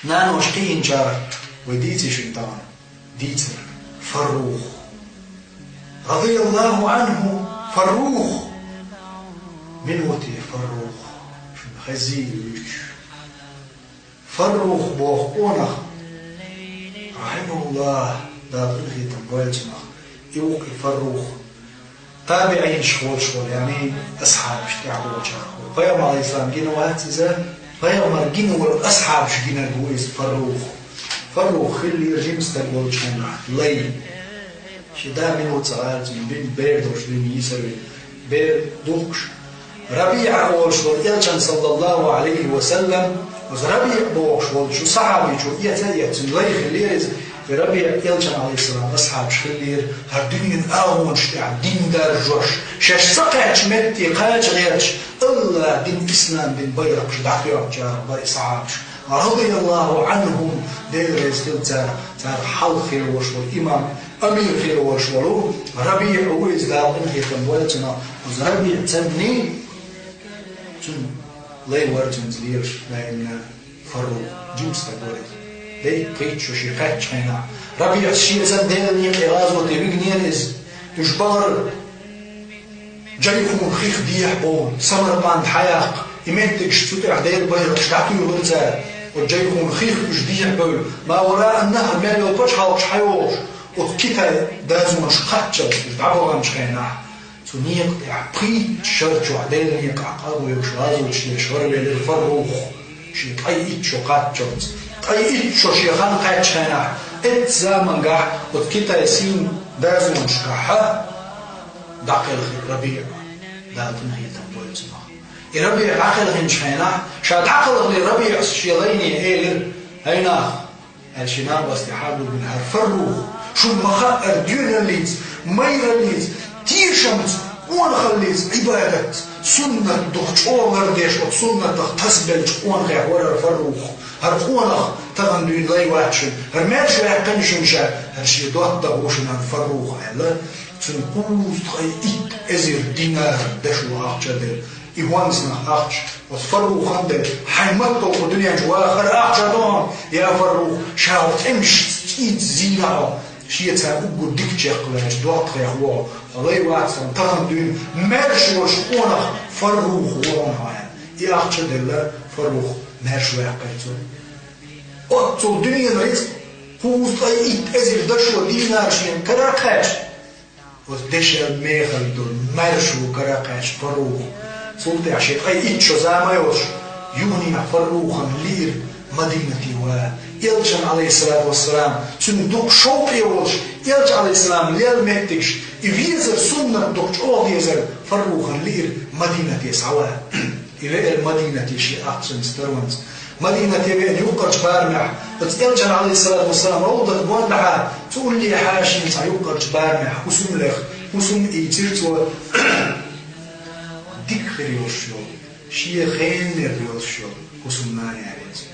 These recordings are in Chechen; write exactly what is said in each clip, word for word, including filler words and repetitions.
Нанош кхиъначарах вай дийций шуна тахана? Дийцар. Фаррух. Радияллаху анху. Фаррух. Мин ву те Фаррух? Шуна хезий вуьйцуш. Фаррух боху къонах, рахьимахуллах, Дала къинхетам бойла цунах, и ву-кх и Фаррух. ТабиӀинаш волуш волу, яъни асхьабаш тӀехь болчарах ву. Пайхамар, алейхиссалам, гина вац иза, пайхамар гина волу асхьабаш гинарг ву иза Фаррух. Фаррух хиллера жима стаг волчу хенахь, лай. Шен да мила ву ца гӀерташ, бин бер долуш дуьйна йийсар вина. Бер духкуш. РабиӀа олуш волу элчан, саллаллаху алейхи ва саллам, оцу РабиӀа бохуш волчу сахьабичо эца а эцна, лай хиллера иза. И РабиӀа элчан, алейхиссалам, асхьабаш хиллера, хӀара дуьненан агӀонаш тӀехь дин даржош, шаьш ца кхаьччу метте кхача гӀерташ, Аллах дин, ислам дин байракхаш дӀатоьхначарах бара и сахьабаш. Радияллаху анхум, Дела реза хила цара, цара хьалха хир волуш волу имам, амир хир волуш волу РабиӀа ву иза, Дала къинхетам бойла цунах. Оцу РабиӀа царна, цуьнан лай вара цуьнца лелаш, наимна Фаррух, жима стаг вара иза. Дай, кхеччо шен кхаьччу хенахь, РабиӀас шен царна Делан некъе гӀазоте вигнера иза. Уьш бахара Джайхун хих дехьа бовла, Самарканд хьаяккха, и меттигаш цу тӀехь Делан байракхаш дӀатуьйхира цара. Оцу Джайхун хих уьш дехьа бевлла, ма вара а нахьа мел йолу пачхьалкхаш хьайогӀуш, оцу Китай дазонаш кхаччалц уьш дӀабаханчу хенахь, цу некъа тӀехь пхийтта шар чохь Делан некъахь къа а гӀоьгуш, гӀазоташ деш гӀаравелира Фаррух. Шен ткъе итт шо кхаччалц, ткъе итт шо шен хан кхаьччу хенахь, эццу замангахь оцу Китай сийна дазонашкахь дӀакхелхира РабиӀа, Дала къинхетам бойла цунах. И РабиӀа дӀакхелхинчу хенахь, ша дӀакхалхале РабиӀас шен лайне элира: «ХӀай нах, — аьлла, шен накъостий хьагулбина, — хӀара Фаррух, шуна ма-хаъара, доьналлица, майраллица, тешамца, къонахаллица, Ӏибадатца, суннат дукха чӀогӀа лардеш, оцу суннатах тасабеллачу къонахех вара хӀара Фаррух. ХӀара къонах тахана дуьйна лай вац шуна, хӀара маьрша ваьккхина шуна ша, хӀара шен доттагӀа ву шуна хӀара Фаррух», — аьлла, цунна кхузткъе итт эзар динар дашо ахча делла. И хӀонсанах ахча, оцу Фаррухана делла: «Хьайн матталла кху дуьнен чу ваха хӀара ахча ду хьуна, я Фаррух, ша хӀокху тӀемашца цӀийца зийна хьо, шеца уггар дика чекхваьлча доттагӀех ву хьо, хьо лай вац хьуна, тахана дуьйна маьрша волуш къонах Фаррух ву хьуна хьо», — аьлла. И ахча делла, Фаррух маьрша ваьккхира цо. Оццул дуьненан рицкъ, кхузткъе итт эзар дашо динар шена кара а кхаьчна, оцу дешан мехалла долу маьрша ву кара а кхаьчна Фаррух. Цул тӀаьхьа шен ткъе итт шо зама йолуш, юханехьа Фаррухана лиира Мадинате ван. Элчан, алейхиссалату вассалам, цуьнан дукха шовкъе волуш, Элча, алейхиссалам, лелла меттигаш, и везар, суннат дукха чӀогӀа дезар Фаррухана лиира Мадинате схьаван. И веара Мадинате шен ахчанца, таронца. Мадинате веана юккъерчу барамехь, оцу Элчан, алейхиссалату вассалам, ровдат гондахьа, цу уллехьа шена цхьа юккъерчу барамехь хӀусам леха, хӀусам ийцира цо. Дика хир йолуш йолу, шен хеннера йолуш йолу хӀусамнана яьлла иза.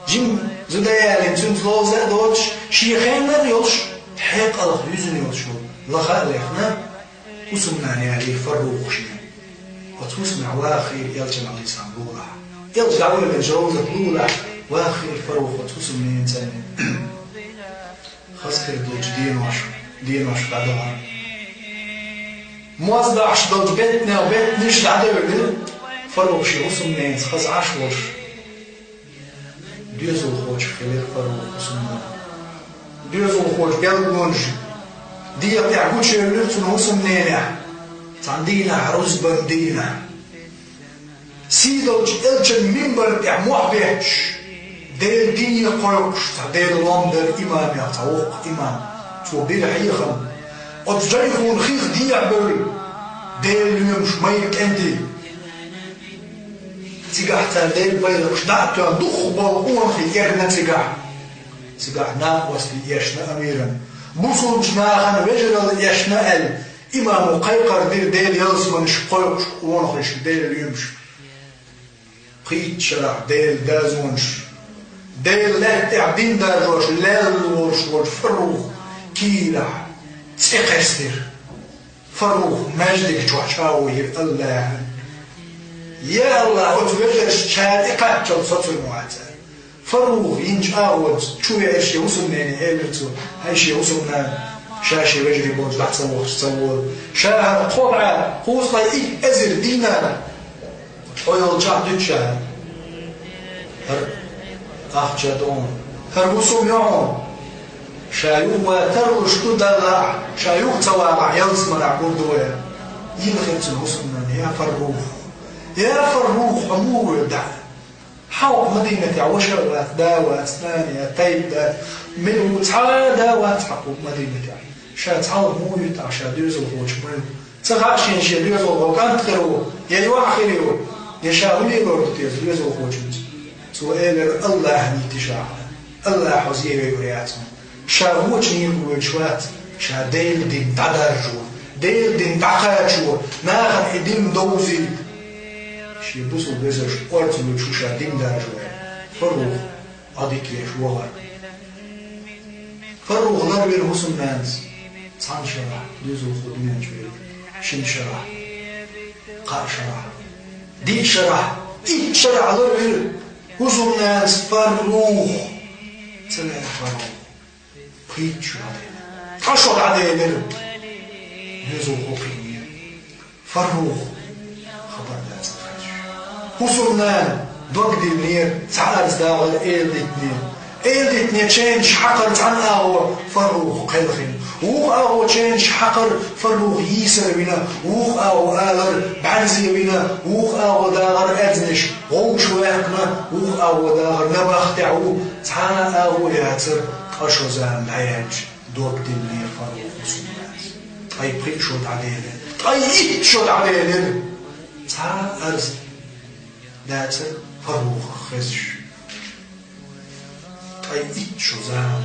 Жима зуда яьлла, цуьнца ловза а доцуш, шен хеннера йолуш, хьекъалх юьзна йолуш йолу лаха а лехна, хӀусамнана яьллера Фаррухах шена. Оцу хӀусамехь вахийра Элчан, алейхиссалам, лулахь. Элча дӀавоьллинчу ровзат лулахь вахийра Фаррух оцу хӀусамненан цӀарна. Хаза хир долчу денош, денош дӀадахана. Моз дахьаш долчу беттанех беттанаш дӀадевлира, Фаррух шен хӀусамненца хаза Ӏаш волуш. Доьзалхочух хилира Фаррух хӀусамнана. Доьзалхочун белгалонаш дегӀа тӀехь гучуевлира цуьнан хӀусамненехь, цхьана дийнахь, рузбан дийнахь. Сийдолчу Элчан минбар тӀехь мохь бетташ, Делан дине кхойкхуш, цхьа Делан лом дара имамех цхьа воккха имам. Цо бира хьехам. Оцу Джайхун хих дехьа бевлла Делан лоьмаш, майра кӀентий. Цигахь цара Делан байракхаш дӀа а тоьхна, дукхахболу къонахий эрна цигахь. Цигахь накъостий эшна амиран, бусулбачу нахана вежаралла эшна аьлла, имамо кхайкхар дира Делан ялсаманаш кхойкхуш къонахашка Делан лоьмаш. Пхийтта шарахь Делан дазонаш, Делан лаьтта тӀехь дин даржош лелла волуш волчу Фаррух кийрахь цӀе кхестира. Фаррух маьждиг чохь чӀагӀо йира Аллахьан: «Я Аллах, оцу вежаршна чара тӀекхаччалц со цуьнан вац», — аьлла. Фаррух йинчу агӀонца чу веара шен хӀусамнене, элира цо: «ХӀай шен хӀусамнана, ша шен вежарий болчу дӀа ца вахча ца волу. Ша хӀара кхо бӀе кхузткъе итт эзар динар хьо йолчохь дуьтуш хӀара ахча ду хьуна. ХӀара хӀусам ю хьуна. Ша юха тарлуш ду, даллахь, ша юха ца вагӀахь, ялсаманехь гур ду вай». Йина хилла цуьнан хӀусамнана: «Я Фаррух, я Фаррух, хьо муха воьду дӀа? Хьан хӀокху Мадинатехь ваша а вац, да а вац, нана а, тайпа а дац, мила ву, цхьа а да а вац хьан кху Мадинатехь. Ша цхьалха муха ю тӀаккха, ша доьзалхочун ма ю. Ца хаьа шена шен доьзалхо кӀант хир ву, я йоӀ хир ю, я ша хӀун лелор ду те иза доьзалхочуьнца?» Цо элира: «Аллахьана йитина ша хьо. Аллахьа хьо зен йойур яц хьуна. Ша вочу некъа воьдуш вац, ша Делан дин дӀадаржо, Делан дин дӀакхачо, нахана и дин довзийта. Шен бусалба вежаршна орца луьйш ву ша дин даржо», — аьлла, Фаррух Ӏодика еш вахара. Фаррух ларвира хӀусамнанас цхьана шарахь, доьзалхо дуьнен чу веара, шина шарахь, кхаа шарахь, диъ шарахь, итт шарахь ларвира хӀусамнанас Фаррух. Ца лаьа Фаррух. Пхийтта шо дӀаделира. Ткъа шо дӀаделира. Доьзалхо кхиънера. Фаррух хабар дацара хезаш. ХӀусамнана дог диллинера, цхьа арз дагӀар эладитинера. Эладитинера, чевнаш хьакхара цхьана агӀор Фаррух кхелхина. Вукху агӀор чевнаш хьакхара Фаррух йийсар вина, вукху агӀор алар бӀаьрзе вина, вукху агӀор дагӀар аьзнаш гӀовгӀаш ваьккхина, вукху агӀор дагӀар набахтехь ву, цхьана агӀор яцара ткъа шо зама дӀаяьлча. Дог диллинера Фаррухна хӀусамнанас. Ткъе пхиъ шо дӀаделира. Ткъе итт шо дӀаделира. Цхьа а арз дацара Фаррухах хезаш. Ткъе итт шо зама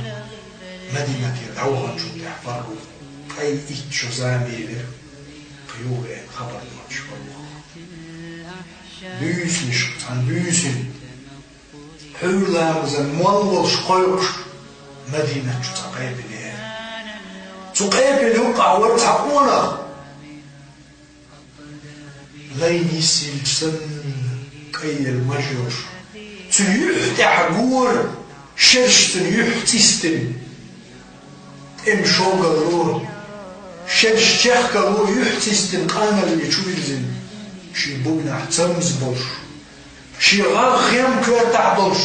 Мадинатера дӀаваханчул тӀаьхьа Фаррух ткъе итт шо зама елира, кхин юха веана хабар доцуш Фаррух. Буьйсанаш, цхьана буьйсанна, хьуьйра ламазан молла волуш кхойкхуш, Мадинат чу цхьа къепе яра. Цу къепел юккъахь вара цхьа къонах. Лайн йиссинчу санна, кӀайъелла маж йолуш, цуьнан юьхь тӀехь гора, шерш цуьнан юьхь цӀистина. ТӀеман шогалло, шерш чехкалло юьхь цӀистина къаналле чу вирзина, шен буйнахь цамза болуш, шен гӀагӀ хем коьртахь долуш,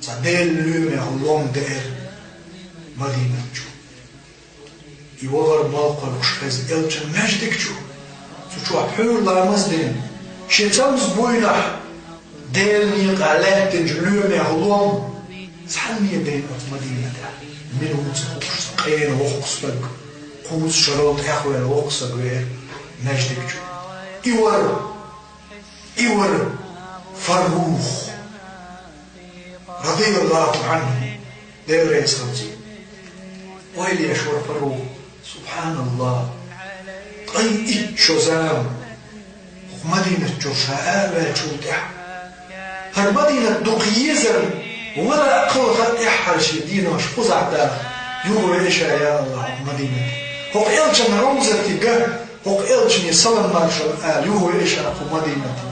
цхьа Делан лоьмех лом деара Мадинат чу. И вахар молла кхойкхуш хезна элчан маьждиг чу. Цу чохь хьуьйра ламаз а дина, шен цамза буйнахь Делан некъахь лаьттинчу лоьмех лом цхьанне а дайна оцу Мадинатехь. Мила ву ца хууш, цхьа къена воккха стаг, кхузткъа шарал тӀехваьлла воккха стаг веара маьждиг чу. И вара, и вара Фаррух, радияллаху Ӏанху, Дела реза хуьлда цунна. Ойла еш вара Фаррух. Субханаллах! Ткъе итт шо зама хӀокху Мадинат чуьра ша араваьллачул тӀаьхьа, хӀара Мадинат дукха езарна, вара а кхалха а тӀаьххьара шен денош кхузахь даха, юхавеа ша, я АллахӀ, хӀокху Мадинате. ХӀокху элчан ровзате ган, хӀокху элчане салам-маршалла ала, юхавеа ша кху Мадинате.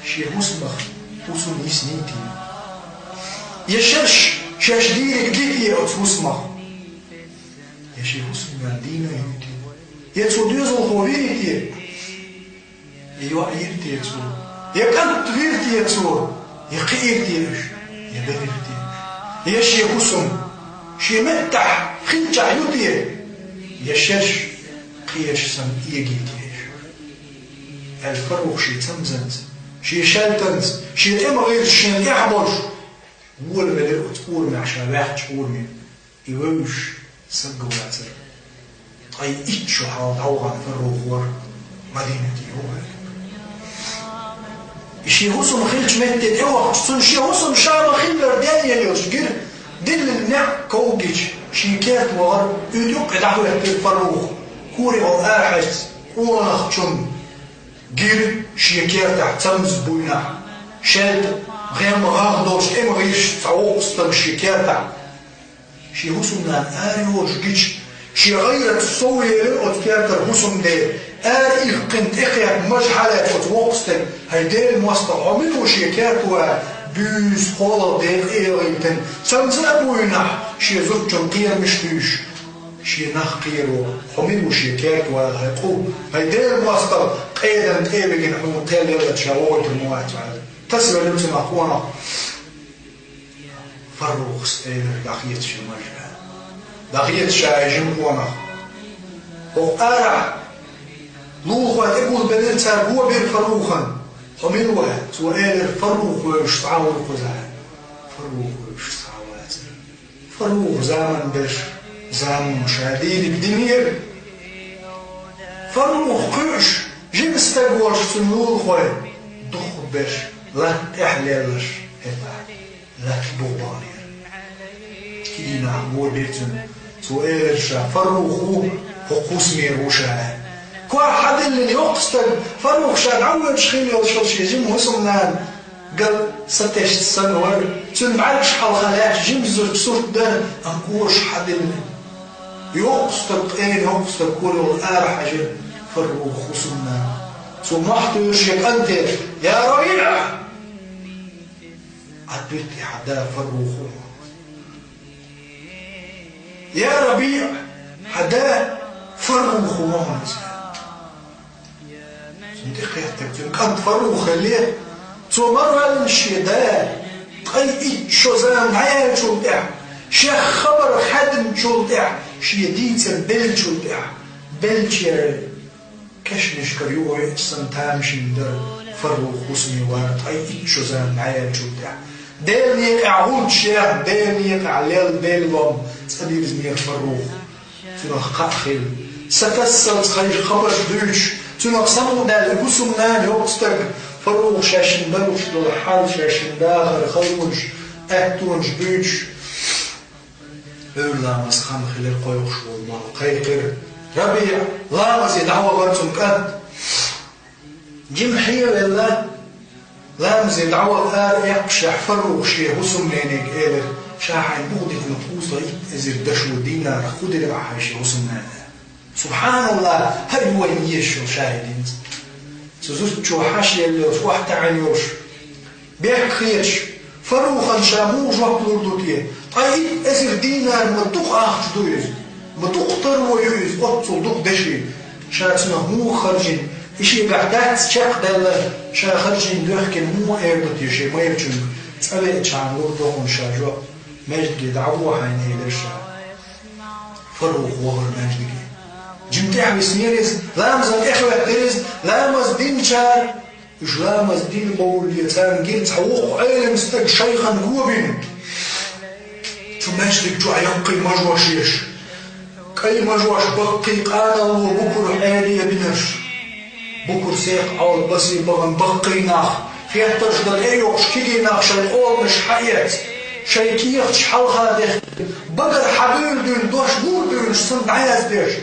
Шен хӀусамах хӀусам йисний те? Я шерш шаьш дийриг гий те оцу хӀусамах? Я шен хӀусамнана дийна юй те? Я цо доьзалхо вирий те? Я йоӀ йира те цо? Я кӀант вира те цо? Я кхиира те уьш? Я белира те уьш? Я шен хӀусам шен меттахь хилчахь ю те? Я шерш кхечу санна эгий те уьш? Аьлла, Фаррух шен цамзанца, шен шаьлтанца, шен тӀеман гӀирсаша шена тӀехь болуш, волавелира оцу урамехь, ша ваьхначу ураме. И вевзаш, сагга вацара. Ткъе итт шо хьалха дӀавахана Фаррух вара Мадинате юхаваьлла. И шен хӀусам хиллачу метте тӀевахча, цунна шен хӀусам ша ма-хиллара денъелла йолуш гира, диллина неӀ ков гича, шен керта вахара, уьйтӀа юккъе дӀахӀоьттира Фаррух, корехула арахьаьжча, къонахчунна гира шен кертахь цамза буйнахь, шаьлта, гӀем, гӀагӀ долуш тӀеман гӀирсаша цхьа воккха стаг шен кертахь. Шен хӀусамнана арайолуш гича, шен гӀайрат сов елира оцу кертара хӀусамден, ара иккхина тӀекхетта маж хьалаьцна оцу воккхачу стеган: «ХӀай Делан мостагӀа, хьо мила ву шен керта ван?» Буьйса кхоалгӀа декъе а гӀайтина, цамза а буйнахь, шен зудчун кхерамаш а дуьйш, шен нах кхеро, хьо мила ву шен керта вагӀа, хьай къу, хьай Делан моастагӀа, къедан тӀе а вигина хьуна кхел яллалц ша вогӀуьйтур ма вац хьо аьлла. Тасавелира цунах къонах. Фаррухас элира, дӀахеца шен маж аьлла. ДӀахеца ша, хьай жима къонах. ХӀокху арахь лулахой тӀе гулбелира, цара го бира Фаррухана. Хьо мила ву аьлла? Цо элира, Фаррух вевзаш цхьа а ву кхузахь. Фаррух вевзаш цхьа а вацара. Фаррух заман берш, замано ша дийриг динера. Фаррух кхуьуш, жима стаг волуш цуьнан лулахой, дукхахберш латта тӀехь лелларш хӀетахь, латта бухабахнера. Кегий нах го бира цуьнан. Цо элира ша, Фаррух ву, хӀокху хӀусамера ву ша аьлла. Кхоьхьа хьадиллина йоккха стаг, Фаррух ша дӀавоьдуш хилла йолуш йолу шен жима хӀусамнана, гал сатесна санна вара, цуьнан бӀаьргаш хьалха лаьтташ жимачу зудчун сурт дара, амма кӀораш хьадиллина. Йоккха стаг, къена йоккха стаг кхуьуш йолу арахь хьаьжира Фаррух хӀусамнана. Цо мохь туьйхира шен кӀанте: «Я РабиӀа!» Ӏад витта хьан да Фаррух ву хьуна. «Я РабиӀа, хьан да Фаррух ву хьуна иза». Цунна тӀекхеттира, цуьнан кӀант Фаррух хиллера. Цо ма-ваьллинехь шен да, ткъе итт шо зама дӀаяьллачул тӀаьхьа, шех хабар хаьдначул тӀаьхьа, шен дийцар беллачул тӀаьхьа, беллачеран кешнашкара юхавеача санна тамашийна дара Фаррух хӀусаме вар ткъе итт шо зама дӀаяьллачул тӀаьхьа. Делан некъехь гӀулч яьхна, Делан некъехь лелла Делан лом цкъа дирзинера Фаррух. Цунах кхаъ хилла. Сатассалц хьайша хабарш дуьйцуш, цунах самукъадаьлла и хӀусамнана йоккха стаг, Фаррух шаьшшинна далуш долу хьал, шаьшшинна дахар, халонаш, аьттонаш дуьйцуш, Ӏуьйра ламазан хан хилира, кхойкхуш волу молла кхайкхира: «РабиӀа, ламазе дӀавахара цуьнан кӀант». Жимма хье а велла, ламазе дӀаваха ара эккхашехь, Фаррух шен хӀусамнене элира: «Ша хьайна бухадитина кхузткъе итт эзар дашо динарах хӀун дира ахь хьайн шен хӀусамнанна?» СубхьаналлахӀ, хӀара ю вайна езаш йолу шахӀидинца. Цу зудчо хьаша елла йолуш, охьатаьӀна йолуш, бехк хеташ, Фаррухана ша муха жоп лур ду те? Ткъе итт эзар динар ма дукха ахча ду иза, ма дукха таро ю иза, оццул дукха деши. Ша цунах муха харжийна, и шегахь дац чекхдаьлла, ша харжийна доьхкина муха эр ду те шен майрачуьнга, цӀа веачхьана лур ду хьуна ша жоп, маьждиге дӀагӀо хьайна, элира ша. Фаррух вахара маьждиге. Жимма тӀаьхьависнера иза, ламазан тӀехӀоьттира иза, ламаз динчара, уьш ламаз дина бовлле, царна гира цхьа воккха Ӏелам стаг шайхана го бина. Цу маьждиг чохь яккхий мажош еш, кӀайн мажош, баккхий къаналло, букур хьере бинарш. Букур сехьа Ӏалашбасе бахана баккхий нах, хеттарш дан тӀе а йоккхуш, кегий нах шайн къоламаш хьаэца, шайн кехаташ хьалха дехкина, багара хьабуьйлу дуьйна дош муха дуьйна санна дӀаяздеш,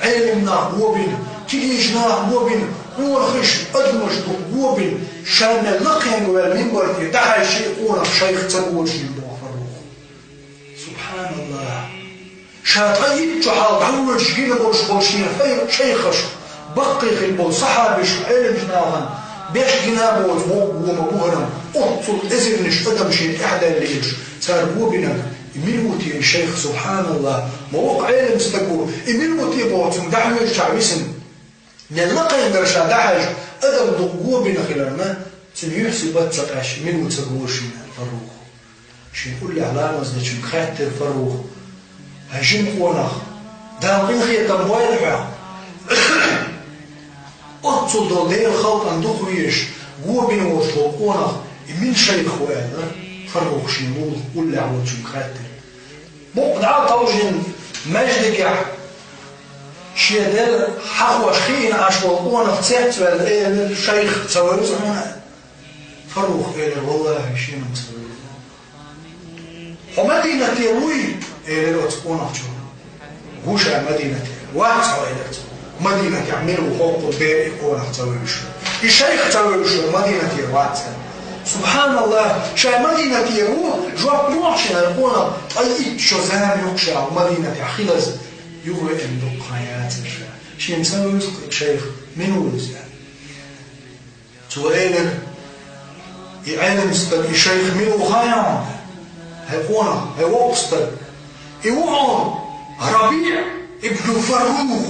Ӏелам нах го бина, кегийчу нах го бина, къонахий, адамаш дукха го бина, ша мел лакхенга ваьлла минбар тӀе дӀахьаьжча, и къонах шайх ца волуш вина боху Фаррух. СубхьаналлахӀ! Ша ткъе итт шо хьалха дӀавоьдуш гина болуш болу шен хай-, шайхаш, баккхий хилла болу сахьабаш, Ӏеламчу нахана беш гина а боцу, вовга го ма бу хӀара, оццул эзарнаш адам шен тӀаьхьадаьлла лелаш, цара го бинарг, и мила ву те и шайх, субхьаналлахӀ, ма воккха Ӏелам стаг ву, и мила ву те боху цунна дӀахьоьжучохь висина. Мел лакхенгара ша дӀахьаьжча, адам дукха го бина хиларна, цуьнан юьхь-сибат ца къаьсташ, мила ву ца гуш вина Фаррух. Шен уллехь ламаз дечуьнга хаьттира Фарруха: «ХӀай жима къонах, Дала къинхетам бойла хьох. Оццул долу Делан халкъана дукха везаш, го бина волуш волу къонах, и мила шайх ву?» — аьлла, Фарруха шен уллехь волчуьнга хаьттира. Мукъа дӀа а товжина, маьждигехь шен дела хьахош хиъна Ӏаш волу къонах цецваьлла, элира: «Шайх ца вевза хьуна?» Фарруха элира: «ВаллахӀи, шена-м ца вевза». «Хьо Мадинатера вуй?» — элира оцу къонахчо. «Ву ша Мадинатера». «Вац хьо», — элира цо. «Мадинатехь мила ву хӀокхул бер и къонах ца вевзаш? И шайх ца вевзаш Мадинатера вац?» — аьлла. СубхьаналлахӀ, ша Мадинатера ву, жоп лохьа шена и къонах, ткъе итт шо зама ю-кх ша Мадинатехь хилаза, юхавеана дуккха хан яцара ша. Шена ца вевза-кх и шайх, мила ву иза? Цо элира: И Ӏелам стаг, и шайх мила ву хаьий хьуна? ХӀай къонах, хӀай воккха стаг. И ву хьуна РабиӀ ибн Фаррух,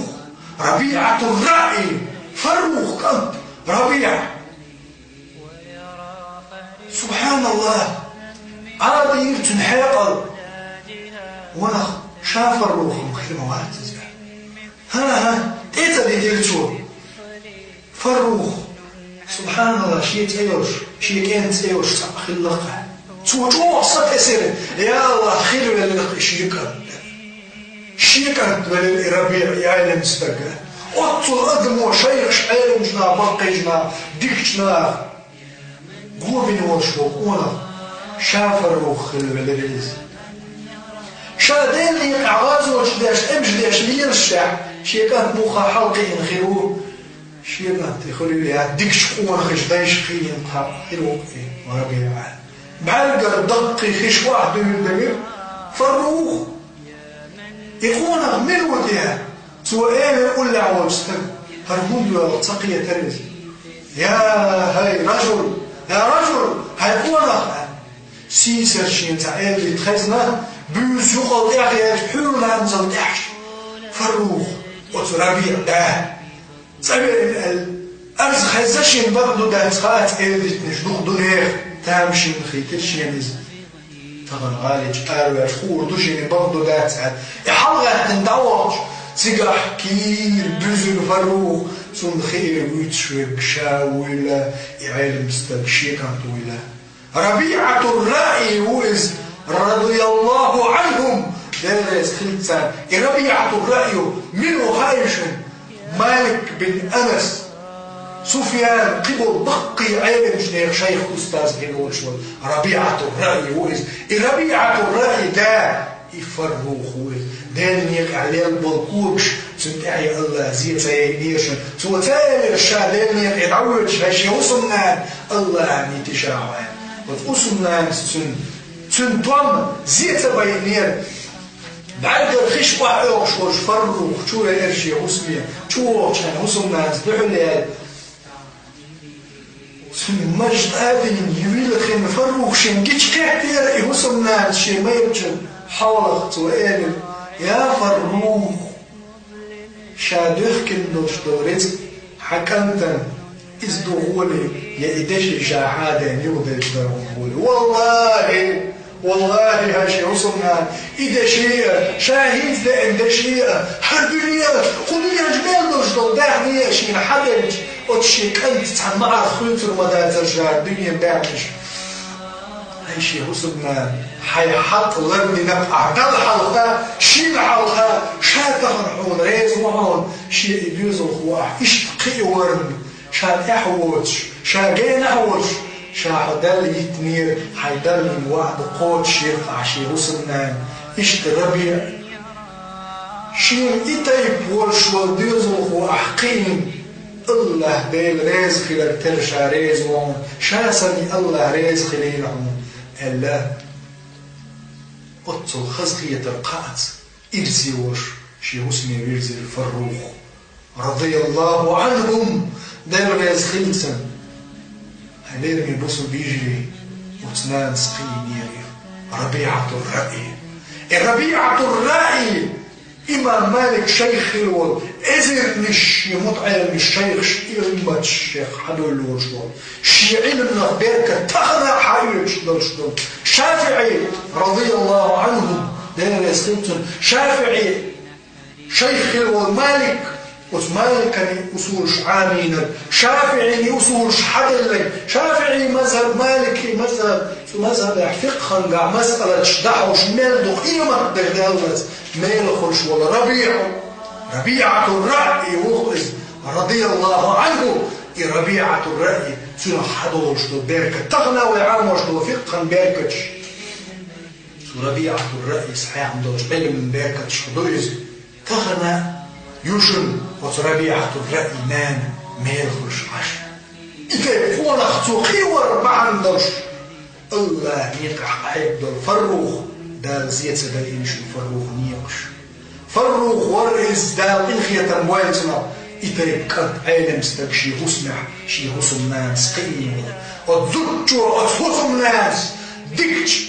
РабиӀатур-Раъи, Фаррух кӀант РабиӀ. СубхьаналлахӀ! Ӏадийра цуьнан хьекъал. Ванах, ша Фаррух-м хир ма вац иза. ХӀан-хӀа, тӀе ца дитира цо. Фаррух, субхьаналлахӀ, шен цӀе йолуш, шен кӀентан цӀе йолуш цхьаъ хилла-кх. Цо чӀогӀа сатесира: «Я АллахӀ, хир велира-кх и шен кӀант». Шен кӀант велира и РабиӀ, и Ӏелам стаг. Оццул адамо, шайхаш, Ӏеламчу наха, баккхийчу наха, дикачу наха го бина волуш волу къонах ша Фаррух хила велира иза. Ша Делан некъахь гӀазоташ деш, тӀемаш деш лелаш шен кӀант муха хьалакхиийна хир ву. Шен кӀант и хуьлийла, я дикачу къонахаша, дайша кхиийна кхаъ хир ву-кх и РабиӀ. БӀаьргара даккхий хиш охьадуьйладелира Фаррух. И къонах мила ву те? Цо элира уллехь волчу стага: «ХӀара хӀунда воьлху?» — ца кхетара иза. «Я хӀай ражул, я ражул, хӀай къонах!» — аьлла. Сийсара шена цхьа элдитта хезна, буьйса юкъал тӀехъяьлча, хьуьлла нанзал тӀаьхьаш Фаррух, оцу РабиӀ да, цӀа веана аьлла. Арз хезна шена, бакъ ду дац, хаьа цу элдиттанаш дукха ду нехан, тамашийна хийтира шена иза. Тахана гӀали чу араваьлча хуур ду шена, бакъ ду дац аьлла. И хьалагӀаьттина дӀавахча, цигахь кийра буьзна Фаррух, цунна хиира вуьйцуш верг ша вуйла, и Ӏелам стаг шен кӀант вуйла. РабиӀатур-Раъи ву иза, радияллаху Ӏанхум, Дела реза хилла царна. И РабиӀатур-Раъи мила ву хаьий шуна? Малик бин Анас, Суфьян, кхин болу баккхий Ӏеламчу нехан шайх, устаз хир волуш волу РабиӀатур-Раъи ву иза. И РабиӀатур-Раъи да, и Фаррух ву иза. Делан некъахь лелла болу когаш, цуьнан тӀаьхье АллахӀа зен ца яйинера шуна. Цо ца элира ша Делан некъе дӀавоьдуш, хӀай шен хӀусамнана, АллахӀана йитина ша хьо аьлла. Оцу хӀусамнанас цуьнан, цуьнан том зен ца байинера. БӀаьргара хиш охьаоьхуш волчу Фарруха чу веара шен хӀусаме, чӀогӀа чӀогӀа хӀусамнанас дуьхьал яьлла. Цуьнан маж тӀадиллина, вилхина, Фаррух шен гича кхеттера и хӀусамнанас шен майрачун хьолах. Цо элира: «Я Фаррух, ша дуьхкина долуш долу рицкъ хьан кӀантана, иза ду гӀоле, я и деши ша хьаден юхадевлла дара хьуна гӀоле. ВаллахӀи, валлахӀи, хӀай шен хӀусамнана, и деши а, ша хӀинца деана деши а, хӀара дуьне а, кху дуьнен чу мел долуш долу даьхни а шена хьаделча, оцу шен кӀанта цхьа маӀарх хуьйцур ма дацара ша дуьненан даьхнаш». ХӀай шен хӀусамнана, хьайн хьакъ лардина ахь Далла хьалха, шена хьалха, ша тахана хьуна реза ву хьуна, шен и доьзалхо ахь иштта кхиаварна, ша тӀехь воцуш, ша генахь воцуш, ша хьо Далла йитинера, хьайн Далла йина ваӀда кхочушъяра ахь шен хӀусамнана. Иштта РабиӀ, шена и тайпа волуш волу доьзалхо ахь кхиийна, АллахӀ Дела реза хилар тера ша реза ву хьуна, ша санна и АллахӀ реза хилийла хьуна, аьлла. Оццул хазахетар кхаъца ирсе волуш шен хӀусаме вирзира Фаррух, радияллаху Ӏанхум, Дела реза хилла царна. Хьай лераме бусулба йижарий, оцу нанас кхиийнера и РабиӀатур-Раъи. И РабиӀатур-Раъи, имам Малик шайх хилла волу, эзарнаш шен мутаӀеламаш, шайхаш, аимматаш шех хьадуьйлуш волу, шен Ӏилманах беркат тахана а хьаоьцуш долуш долу ШафиӀи, радияллаху Ӏанху, Дела реза хилла цунна, ШафиӀи шайх хилла волу Малик, оцу Маликан и усулаш Ӏамийнарг, ШафиӀин и усулаш хьаделларг, ШафиӀи мазхӀаб, Малики мазхӀаб, цу мазхӀабехь фикъхангахь масъалаташ дӀахьош мел ду къематде даьллалц мелахуш волу РабиӀу, РабиӀатур-Раъи ву иза, радияллаху Ӏанху, и РабиӀатур-Раъи, цунах хьадолуш долу беркат, тахана вай Ӏамош долу фикъхан беркаташ. Цу РабиӀатур-Раъис хьехна долчу Ӏилман беркаташка ду иза. Тахана ю шуна оцу РабиӀатур-Раъин нана мелахуш Ӏаш. И тайпа къонах цо кхиавар бахьана долуш, АллахӀ некъахь къахьегна долу Фаррух, Дала зен ца дайина шуна Фаррух некъаш. Фаррух вара иза, Дала къинхетам бойла цунах. И тайпа кӀант Ӏелам стаг шен хӀусамехь шен хӀусамнанас кхиийна волу. Оцу зудчо оцу хӀусамнанас дикачу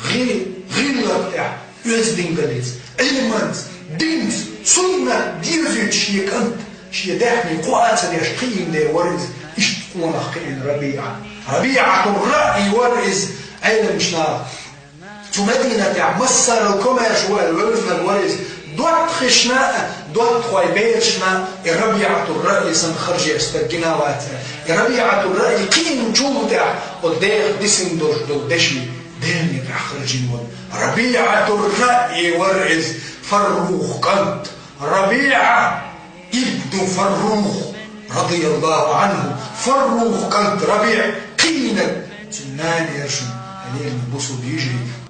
гӀи-, гӀиллакх тӀехь оьздангаллица, Ӏилманца, динца, суннат доьзуьйтуш шен кӀант, шен даьхни кхоа а ца деш кхиийна дела вара иза, иштта къонах кхиийна РабиӀа. РабиӀатур-Раъй вара иза, Ӏеламчу наха. Цу Мединатехь массарал комаьрша ву аьлла вевзинарг вара иза. ДоттагӀашна а, доттагӀий берашна а и РабиӀатур-Раъй санна харжа стаг гина вацара. И РабиӀатур-Раъй кхиийначул тӀаьхьа оцу деха дисина долуш долу деши Делан некъахь харжийна волу. РабиӀатур-Раъй вара иза, Фаррух кӀант. РабиӀа ибну Фаррух, радияллаху Ӏанху, Фаррух кӀант РабиӀ кхиийнарг. Цуьнан нана яра шуна, хьалелла бусулба йижарий,